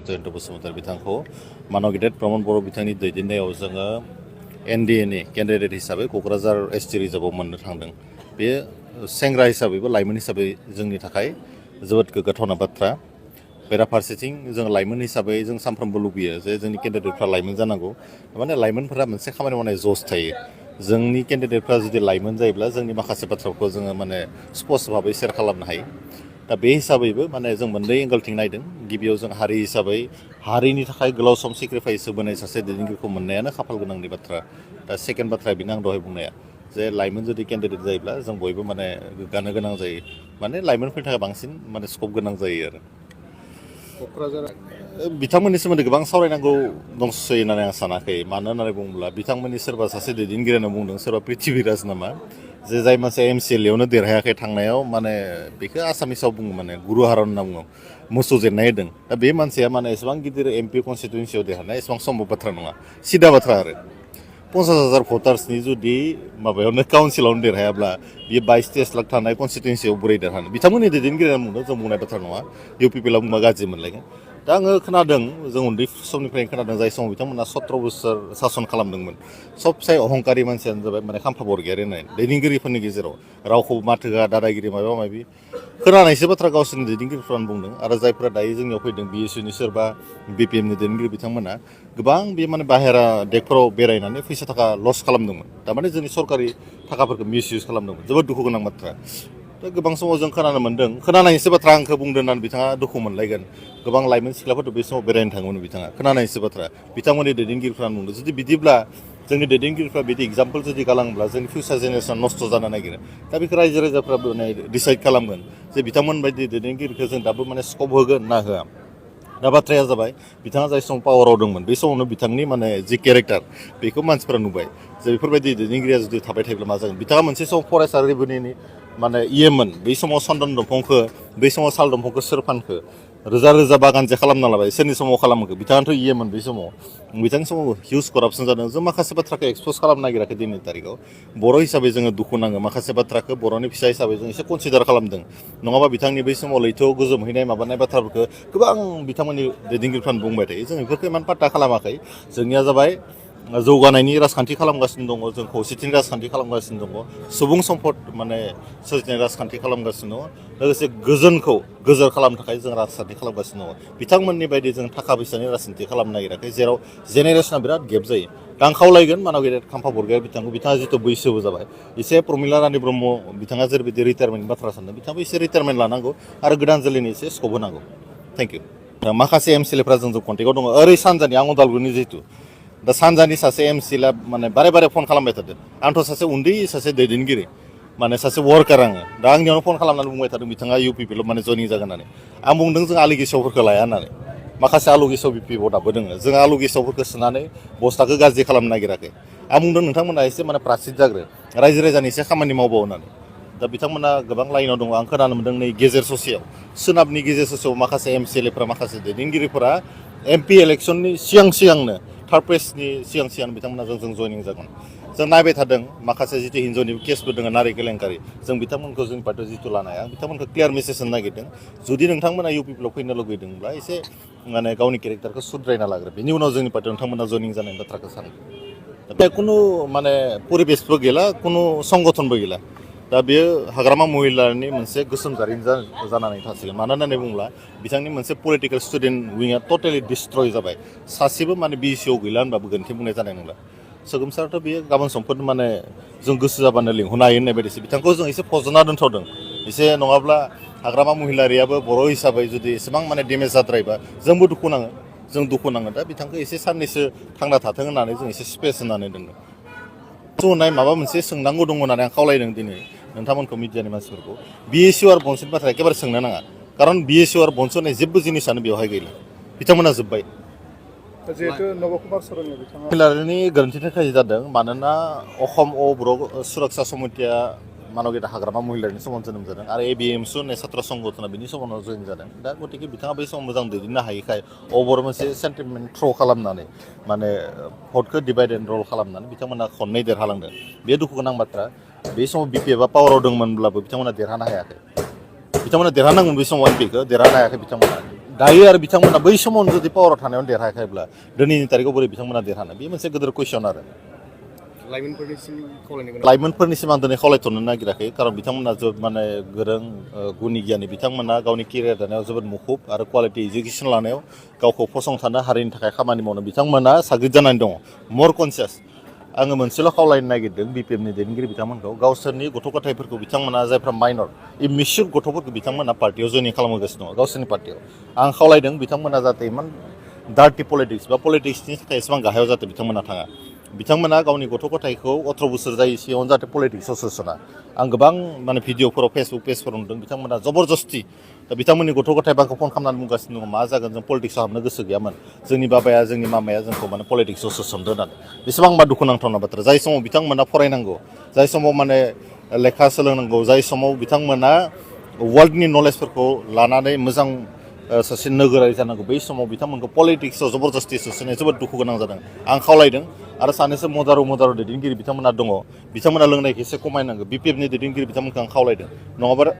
जयन्त बसुमतारी बिथांखौ मानव गेदेर प्रमद बर' बिथांनि दैदेननायाव जोङो एनडिएनि केन्डिडेट हिसाबै क'क्राझार एसटि रिजार्भआव मोननो थांदों। बे सेंग्रा हिसाबैबो लाइमोन हिसाबै जोंनि थाखाय जोबोद गोग्गाथावना बाथ्रा। बेराफारसेथिं जों लाइमोन हिसाबै जों सानफ्रोमबो लुबैयो जे जोंनि केन्डिडेटफ्रा लाइमोन जानांगौ। माने लाइमोनफोरा मोनसे खामानि मावनाय जस थायो। जोंनि केन्डिडेटफ्रा जुदि लाइमोन जायोब्ला जोंनि माखासे बाथ्राखौ जोङो माने स्पष्ट भाबै शेयार खालामनो हायो। दा बे हिसाबैबो माने जों मोननै एंगलथिं नायदों। गिबियाव जों हारि हिसाबै हारिनि थाखाय गोलाव सम सेक्रिफाइस होबोनाय सासे दैदेनगिरिखौ मोननायानो खाफाल गोनांनि बाथ्रा। दा सेकेन्ड बाथ्राया बेनो आं दहाय बुंनाया जे लाइमोन जुदि केन्डिडेट जायोब्ला जों बयबो माने गोग्गानो गोनां जायो। माने लाइमोनफोरनि थाखाय बांसिन माने स्कप गोनां जायो आरो। क'क्राझार बिथांमोननि सोमोन्दै गोबां सावरायनांगौ दंसै होननानै आं सानाखै। मानो होननानै बुङोब्ला बिथांमोननि सोरबा सासे दैदेनगिरियानो बुंदों, सोरबा पृथ्वीराज नामा, जे जाय मानसिया एमसिएलएआवनो देरहायाखै थांनायाव माने बेखौ आसामिसाव बुङो माने गुरु हारन होनना बुङो, मोसौ जेननाय होदों। दा बे मानसिया माने एसेबां गिदिर एमपि कनस्टिटुवेन्सियाव देरहानाया एसेबां सम्भब बाथ्रा नङा, सिदा बाथ्रा आरो। 50,000 भटार्सनि जुदि माबायावनो काउन्सिलावनो देरहायाब्ला बियो 22-23 लाख थानाय कनस्टिटुवेन्सियाव बोरै देरहानो? बिथांमोननि दैदेनगिरियानो बुंदों, जों बुंनाय बाथ्रा नङा। इउ पि पि एलआव बुंबा गाज्रि मोनलायगोन। दा आङो खोनादों, जों उन्दै समनिफ्रायनो खोनादों, जाय समाव बिथांमोना 17 बोसोर सासन खालामदोंमोन। सबसे अहंकारि मानसियानो जाबाय माने खाम्फा बरगयारि होननाय दैदेनगिरिफोरनि गेजेराव रावखौ माथो होआ, दादागिरि माबा माबि खोनानायसो बाथ्रा गावसोरनि दैदेनगिरिफ्रानो बुंदों। आरो जायफोरा दायो जोंनियाव फैदों बिएसइनि सोरबा बिपिएमनि दैदेनगिरि बिथांमोना गोबां बे माने बाहेरा देशफोराव बेरायनानै फैसा थाखा लस खालामदोंमोन। थारमाने जोंनि सरकारि थाखाफोरखौ मिसइउज खालामदोंमोन। जोबोद दुखु गोनां बाथ्रा। दा गोबां समाव जों खोनानो मोन्दों, खोनानायसो बाथ्रा आंखौ बुंदों होननानै बिथाङा दुखु मोनलायगोन। गोबां लाइमोन सिख्लाफोरथ' बे समाव बेरायनो थाङोमोन बिथाङा, खोनानायसो बाथ्रा। बिथांमोननि दैदेनगिरिफ्रा बुंदों, जुदि बिदिब्ला जोंनि दैदेनगिरिफ्रा बिदि एग्जाम्पल जुदि गालाङोब्ला जोंनि फिउचार जेनेरेसन नस्थ' जानो नागिरो। दा बेखौ रायजो राजाफ्रा डिसाइड खालामगोन जे बिथांमोन बायदि दैदेनगिरिखौ जों दाबो माने स्कप होगोन ना होआ। दा बाथ्राया जाबाय, बिथाङा जाय समाव पावाराव दंमोन बे समावनो बिथांनि माने जि केरेक्टार बेखौ मानसिफोरा नुबाय जे बेफोरबायदि दैदेनगिरिया जुदि थाबाय थायोब्ला मा जागोन। बिथाङा मोनसे समाव फरेस्ट रेभिनिउनि माने इएमोन। बै समाव चन्दन दंफांखौ, बै समाव साल दंफांखौ सोर फानखो? रोजा रोजा बागान जे खालामना लाबाय, सोरनि समाव खालामखो? बिथाङाथ' इएमोन बै समाव। बिथांनि समाव हिउज करापसन जादों। जों माखासे बाथ्राखौ एक्सप'ज खालामनो नागिराखै दिनैनि तारिखाव। बर' हिसाबै जोङो दुखु नाङो, माखासे बाथ्राखौ बर'नि फिसा हिसाबै जों एसे कनसिडार खालामदों। नङाबा बिथांनि बै समाव लैथोआव गोजोमहैनाय माबानाय बाथ्राफोरखौ गोबां बिथांमोननि दैदेनगिरिफ्रानो बुंबाय थायो। जों बेफोरखौ इमान पात्ता खालामाखै। जोंनिया जाबाय जौगानायनि राजखान्थि खालामगासिनो दङ, जों खौसेथिनि राजखान्थि खालामगासिनो दङ, सुबुं सम्पद माने सोरजिनाय राजखान्थि खालामगासिनो दङ, लोगोसे गोजोनखौ गोजोर खालामनो थाखाय जों राजखान्थि खालामगासिनो दङ। बिथांमोननि बायदि जों थाखा फैसानि राजखान्थि खालामनो नागिराखै, जेराव जेनेरेसना बिराद गेप जायो। दा आं खावलायगोन मानव गेदेर खाम्फा बरगयारि बिथांखौ, बिथाङा जिथु बैसोबो जाबाय एसे, प्रमिला रानी ब्रह्म बिथाङा जेरैबायदि रिटायारमेन्टनि बाथ्रा सानदों, बिथाङाबो एसे रिटायारमेन्ट लानांगौ आरो गोदान जोलैनि एसे स्कप होनांगौ। Thank you. माखासे एमसिएलएफ्रा जोंजों कन्टेक्टआव दङ, ओरै सानजानि, आं उदालगुरिनि जिहेतु। दा सानजानि सासे एमसिएलआ माने बारे बारे फन खालामबाय थादों। आंथ' सासे उन्दै सासे दैदेनगिरि, माने सासे वार्कार आङो। दा आंनियावनो फन खालामनानै बुंबाय थादों बिथाङा इउ पि पि एलआव माने जयनिं जागोन होननानै। आं बुंदों जों आलु गेसावफोरखौ लाया होननानै। माखासे आलु गेसाव बि पि एफआव दाबो दङ। जों आलु गेसावफोरखौ सोनानै बस्थाखौ गाज्रि खालामनो नागिराखै। आं बुंदों नोंथांमोना एसे माने प्रासिद जाग्रो, रायजो राजानि एसे खामानि मावबाव होननानै। दा बिथांमोना गोबां लाइनाव दङ। आं खोनानो मोन्दों नै गेजेर ससेयाव, सोनाबनि गेजेर ससेयाव माखासे एमसिएलएफ्रा, माखासे दैदेनगिरिफोरा एमपि इलेक्सननि सिगांनो, थार्ड फेजनि सिगां बिथांमोना जों जयनिं जागोन। जों नायबाय थादों, माखासे जितु हिन्जावनि केसबो दङ, नारि केलेंकारि। जों बिथांमोनखौ जोंनि पार्टियाव जितु लानो हाया, बिथांमोनखौ क्लियार मेसेज होनो नागिरदों, जुदि नोंथांमोना इउ पि पि एलआव फैनो लुगैदोंब्ला एसे माने गावनि केरेक्टारखौ सुद्रायना लाग्रो, बेनि उनाव जोंनि पार्टियाव नोंथांमोना जयनिं जानायनि बाथ्राखौ सानो। दा खुनु माने परिबेसबो गैला, खुनु संगठनबो गैला। दा बेयो हाग्रामा महिलानि मोनसे गोसोम जारिमिन जानानै थासिगोन। मानो होननानै बुङोब्ला बिथांनि मोनसे पलिटिकेल स्टुडेन्ट विंआ टटेलि डिस्ट्रय जाबाय। सासेबो माने बिएसइआव गैला होनबाबो गोरोन्थि बुंनाय जानाय नंला। सोगोमसारथ' बेयो गाबोन समफोर माने जों गोसो जाबानो लिंहरनो हायो होननाय बायदिसो। बिथांखौ जों एसे फज'ना दोनथ'दों एसे, नङाब्ला हाग्रामा महिलारियाबो बर' हिसाबै जुदि एसेबां माने डेमेज जाद्रायबा जोंबो दुखु नाङो, जों दुखु नाङो। दा बिथांखौ एसे साननैसो थांना थाथों होननानै जों एसे स्पेस होनानै दोनदों। होनाय माबा मोनसे सोंनांगौ दङ होननानै आं खावलायदों दिनै नोंथांमोनखौ, मिडियानि मानसिफोरखौ। बिएसइउ आरो बनस'नि बाथ्रा एखेबारे सोंनो नाङा, खारन बिएसइउ आरो बनस' होननाय जेबो जिनिसानो बेवहाय गैला, बिथांमोना जोब्बाय। जिहेतु नबकुमार सरननि बिथाङा गोरोन्थिनि थाखाय जादों, मानोना अखम अबर'ज सुरक्षा समितिया मानव गेदेर हाग्रामा महिलारिनि समाव जोनोम जादों आरो एबिएमसु होननाय छात्र संगठना बिनि समावनो जयेन जादों। दा गतिके बिथाङा बै समाव मोजां दैदेननो हायैखाय अबर मोनसे सेन्टिमेन्ट थ्र' खालामनानै माने भटखौ डिभाइड एन्ड रल खालामनानै बिथांमोना खननै देरहालांदों। बे दुखु गोनां बाथ्रा। बे समाव बिपिएफआ पावाराव दंमोनब्लाबो बिथांमोना देरहानो हायाखै। बिथांमोना देरहानांगौमोन, बे समाव एमपिखौ देरहानो हायाखै बिथांमोना। दायो आरो बिथांमोना बै समावनो जुदि पावाराव थानायावनो देरहायाखैब्ला दिनैनि तारिखाव बोरै बिथांमोना देरहानो बे मोनसे गिदिर कुइसन आरो लाइमोनफोरनिसिम आं दिनै खावलायथ'नो नागिराखै खारन बिथांमोना माने गोरों गुनि गियानि बिथांमोना गावनि केरियार दानायाव जोबोद मुखुब आरो क्वालिटि इडुकेसन लानायाव गावखौ फसंथानो हारिनि थाखाय खामानि मावनो बिथांमोना साग्रिद जानानै दङ मर कनसियास आङो मोनसेल' खावलायनो नागिरदों बिपिएफनि दैदेनगिरि बिथांमोनखौ गावसोरनि गथ' गथायफोरखौ बिथांमोना जायफ्रा माइनर इमिसिर गथ'फोरखौ बिथांमोना पार्टियाव जयनिं खालामगासिनो दङ गावसोरनि पार्टियाव आं खावलायदों बिथांमोना जाहाथे इमान डार्टि पलिटिक्स बा पलिटिक्सनि थाखाय एसेबां गाहायाव जाहाथे बिथांमोना थाङा बिथांमोना गावनि गथ' गथायखौ 18 बोसोर जायै सिगाङावनो जाहाथे पलिटिक्सआव सोसना आं गोबां माने भिडिअफोराव फेसबुक पेजफोराव नुदों बिथांमोना जबरदस्ति दा बिथांमोननि गथ' गथाय आंखौ फन खालामनानै बुंगासिनो दङ मा जागोन जों पलिटिक्सआव हाबनो गोसो गैयामोन जोंनि बाबाया जोंनि मामाया जोंखौ माने पलिटिक्सआव सोसनदों होननानै बेसेबांबा दुखुनांथावना बाथ्रा जाय समाव बिथांमोना फरायनांगौ जाय समाव माने लेखा सोलोंनांगौ जाय समाव बिथांमोना वर्ल्डनि नलेजफोरखौ लानानै मोजां सासे नोगोरारि जानांगौ बै समाव बिथांमोनखौ पलिटिक्सआव जबरदस्ति सोसननाया जोबोद दुखु गोनां जादों आं खावलायदों आरो सानैसो मदारु दैदेनगिरि बिथांमोना दङ बिथांमोना लोंनायखौ एसे खमायनांगौ बिपिएफनि दैदेनगिरि बिथांमोनखौ आं खावलायदों नङाबा